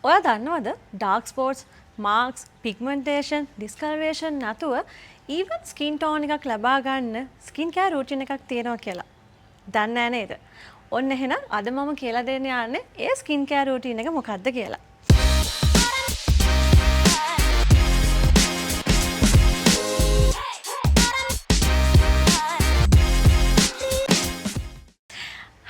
ඔයා දන්නවද dark spots, Marx, pigmentation, ඩිස්කලරේෂන් නැතුව ඊවන් ස්කින් ටෝන් එකක් ලබා ගන්න ස්කින් කෙයාර් රූටින් එකක් තියෙනවා කියලා? දන්නේ නෑ නේද? ඔන්න එහෙනම් අද මම කියලා දෙන්න යන්නේ ඒ ස්කින් කෙයාර් රූටින් එක මොකක්ද කියලා.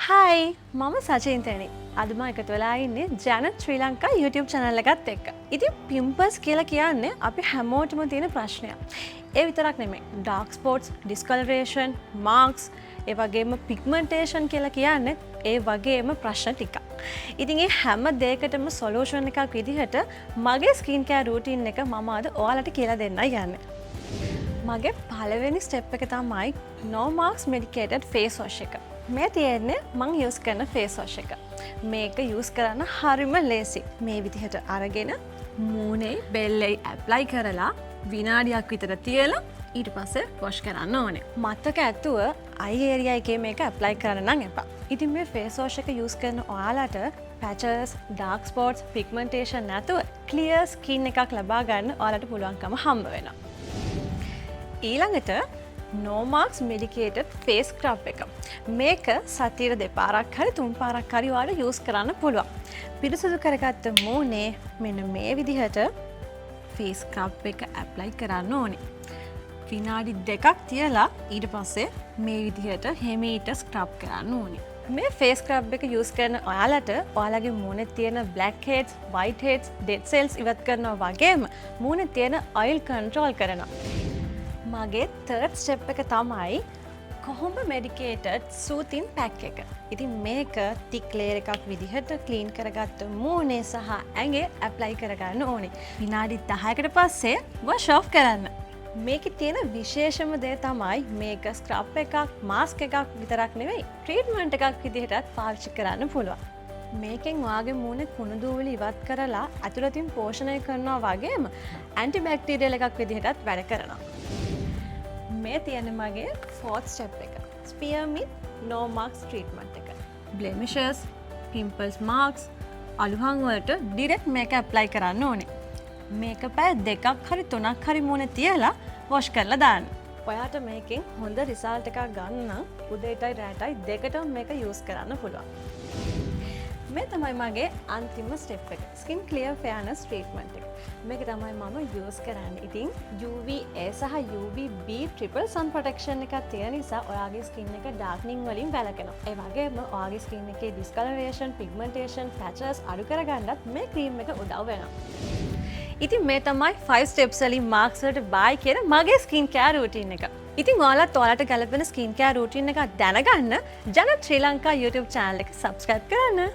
හයි, මම සචින්තනි. අද මම එකතු වෙලා ඉන්නේ ජැනට් ශ්‍රී ලංකා YouTube channel එකත් එක්ක. ඉතින් පිම්පල්ස් කියලා කියන්නේ අපි හැමෝටම තියෙන ප්‍රශ්නයක්. ඒ විතරක් නෙමෙයි, ඩාර්ක් ස්පොට්ස්, ඩිස්කලරේෂන්, මාක්ස්, ඒ වගේම පිග්මන්ටේෂන් කියලා කියන්නේ ඒ වගේම ප්‍රශ්න ටිකක්. ඉතින් ඒ හැම දෙයකටම සොලියුෂන් එකක් විදිහට මගේ ස්කින් කෙයාර් රූටින් එක මම අද ඔයාලට කියලා දෙන්නයි යන්නේ. මගේ පළවෙනි ස්ටෙප් එක තමයි No Marks Medicated Face Wash එක. මේ තියෙන්නේ මං යූස් කරන ෆේස් වොෂ් එක. මේක යූස් කරන්න හරිම ලේසි. මේ විදිහට අරගෙන මූණේ බෙල්ලේ ඇප්ලයි කරලා විනාඩියක් විතර තියලා ඊට පස්සේ වොෂ් කරන්න ඕනේ. මතක ඇතුව අයි ඒරියා එකේ මේක ඇප්ලයි කරන්න නම් එපා. ඉතින් මේ ෆේස් වොෂ් එක යූස් කරන ඔයාලට පැචස්, ඩාර්ක් ස්පොට්ස්, පිග්මන්ටේෂන් නැතුව ක්ලියර් ස්කින් එකක් ලබා ගන්න ඔයාලට පුළුවන්කම හම්බ වෙනවා. ඊළඟට No Marks Medicated Face Scrub එක. මේක සතියට දෙපාරක් හරි තුන් පාරක් හරි ඔයාලට යූස් කරන්න පුළුවන්. පිරිසිදු කරගත්ත මූණේ මෙන්න මේ විදිහට ෆේස් ස්ක්‍රබ් එක ඇප්ලයි කරන්න ඕනේ. විනාඩි 2ක් තියලා ඊට පස්සේ මේ විදිහට හිමීට ස්ක්‍රබ් කරන්න ඕනේ. මේ ෆේස් ස්ක්‍රබ් එක යූස් කරන ඔයාලට ඔයාලගේ මූණේ තියෙන black heads, white heads, dead cells ඉවත් කරනවා වගේම මූණේ තියෙන ඔයිල් කන්ට්‍රෝල් කරනවා. මගේ තර්ඩ් ස්ටෙප් එක තමයි කොහොඹ මෙඩිකේටඩ් සූතින් පැක් එක. ඉතින් මේක තික් ලේයර් එකක් විදිහට ක්ලීන් කරගත්ත මූණේ සහ ඇඟේ ඇප්ලයි කරගන්න ඕනේ. විනාඩි 10කට පස්සේ වොෂ් ඔෆ් කරන්න. මේකේ තියෙන විශේෂම දේ තමයි මේක ස්ක්‍රබ් එකක්, මාස්ක් එකක් විතරක් නෙවෙයි, ට්‍රීට්මන්ට් එකක් විදිහටත් පාවිච්චි කරන්න පුළුවන්. මේකෙන් ඔයාගේ මූණේ කුණු දූවිලි ඉවත් කරලා ඇතුළතින් පෝෂණය කරනවා වගේම ඇන්ටි බැක්ටීරියල් එකක් විදිහටත් වැඩ කරනවා. මේ තියෙන මගේ ෆෝර්ත් ස්ටෙප් එක. ස්පියර්මින්ට් නෝ මාක්ස් ට්‍රීට්මන්ට් එක. බ්ලෙමිෂස්, පිම්පල්ස් මාක්ස්, අලුහන් වලට ඩිරෙක්ට් මේක ඇප්ලයි කරන්න ඕනේ. මේක පැය 2ක් හරි 3ක් හරි මූණේ තියලා වොෂ් කරලා දාන්න. ඔයාට මේකෙන් හොඳ රිසල්ට් එකක් ගන්න නම් උදේටයි රෑටයි දෙකටම මේක යූස් කරන්න පුළුවන්. මේ තමයි මගේ අන්තිම ස්ටෙප් එක. ස්කින් ක්ලියර් ෆෙයානස් ට්‍රීට්මන්ට් එක. මේක තමයි මම යූස් කරන්නේ. ඉතින් UVA සහ UVB triple සන් ප්‍රොටෙක්ෂන් එකක් තියෙන නිසා ඔයාගේ ස්කින් එක ඩාර්ක්නින් වලින් වැළකෙනවා. ඒ වගේම ඔයාගේ ස්කින් එකේ ඩිස්කලරේෂන්, පිග්මන්ටේෂන්, පැචස් අඩු කරගන්නත් මේ ක්‍රීම් එක උදව් වෙනවා. ඉතින් මේ තමයි 5 ස්ටෙප්ස් වලින් මාක්ස් වලට බායි කියන මගේ ස්කින් කෙයාර් රූටින් එක. ඉතින් ඔයාලත් ඔයාලට ගැලපෙන ස්කින් කෙයාර් රූටින් එකක් දැනගන්න ජැනට් ශ්‍රී ලංකා YouTube channel එක subscribe කරන්න.